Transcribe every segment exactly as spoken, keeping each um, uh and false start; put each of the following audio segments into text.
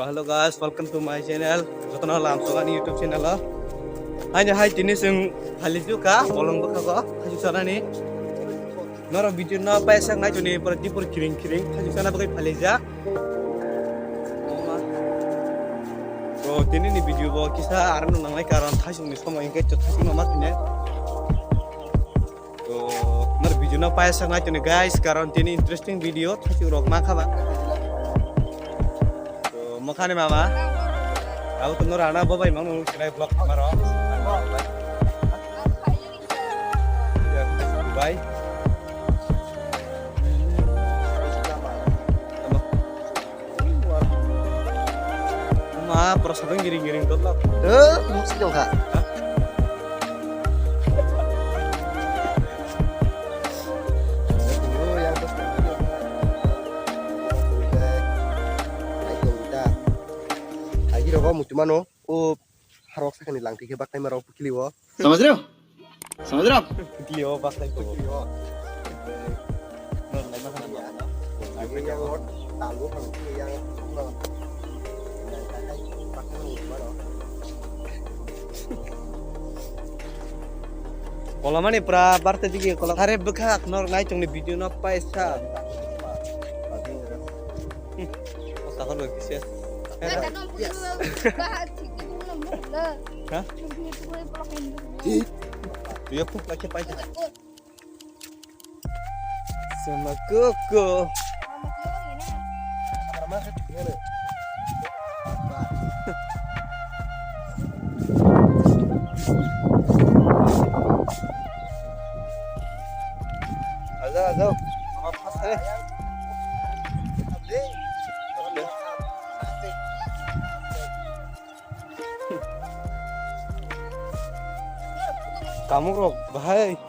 Hello guys, welcome to my channel. Jotono lam sogani YouTube channel o. Haino hai tini sing phali juka bolong bwkha go hajuk sanani. Noro video no paisa ngai tuni pura dipur kiring kiring hajuk sana bagai phali jak. Bro, tini ni video bo kisa arno nangnai karon thasung ni somoi hingke thasung no ma thine. To, nor video no paisa ngai tuni guys, karon tini interesting video thasuk rok ma khaba. To, mokhani mama. Abo to nor ana bo bai mang nung sinai vlog maro. Dubai. Ma, pura sabeng giring giring dot lak. Eh, mesti dong kak. Lagi rokok mutu mano, oh, harok sakani langti ke bak time rokok kili wo. समझ रहे हो? समझ रहे हो आप? Kili wo bak time. Kolamani pura barte digi kola. Are bwkhak nor nai tongni video no paisa. Hmm. O sakol bai kisa. Yes. Ha? Tuya kuk lakhe paisa. Sama kuku. Aja, aja. Kamuk rok bahai.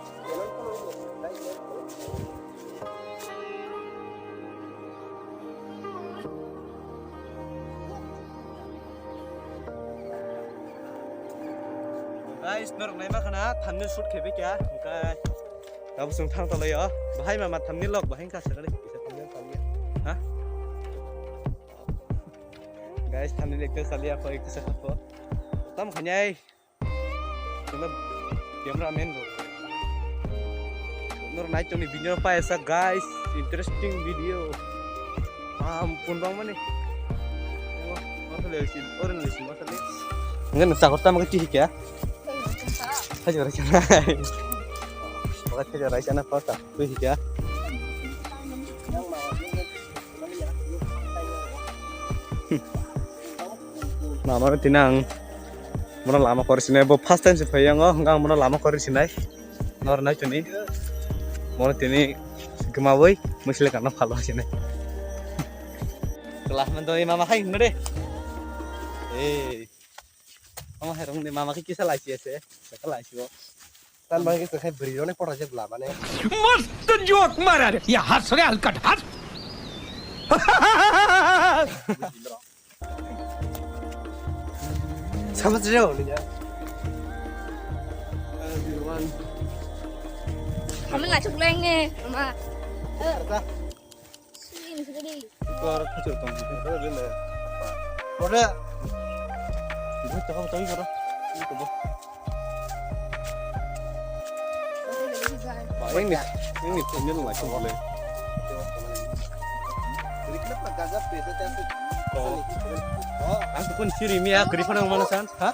Guys, norok naima khana thumbnail shoot khe bikya, hwnkhe tabuk chwng thang tonglaio. Bahai mama thumbnail lok bahai wngkha sakali kisa thumbnail taliya. Ha? Guys, thumbnail ekta taliya kho, ekta sakha kho. Tam khanai. Tuna cameraman rok. Nor nai tongni video paisa guys, interesting video. Am pun bang mani. Masale si, oren si masale. Ngan sakot tam kiti kya? Hajar sana. Bakat hajar sana pata. Tu kya? Mama tini ang bono lama kori sinai, bo first time se phai yango, hwnkhe ang bono lama kori sinai. Nor nai tini. Bono tini gmawi, musile kana phalo sinai. Kelah mendo mama hai ngade. Eh. Mama hai rong de mama ke kisa lai si ase. Kala si bo. Tan bang kisa khai bri rone pora je bla mane. मस्त जोक मारा रे, ये हंस रे हलकट हंस। Sama sih jauh nih ya. Kami nggak cukup lenge, mama. Apa? Sini sini. Itu orang kecil tuh. Itu bener. Apa? Udah. Itu cakap tadi koro. Itu bah. Ini, ini punya lu lagi boleh. Aku pun siri mi aku di mana sana, ha?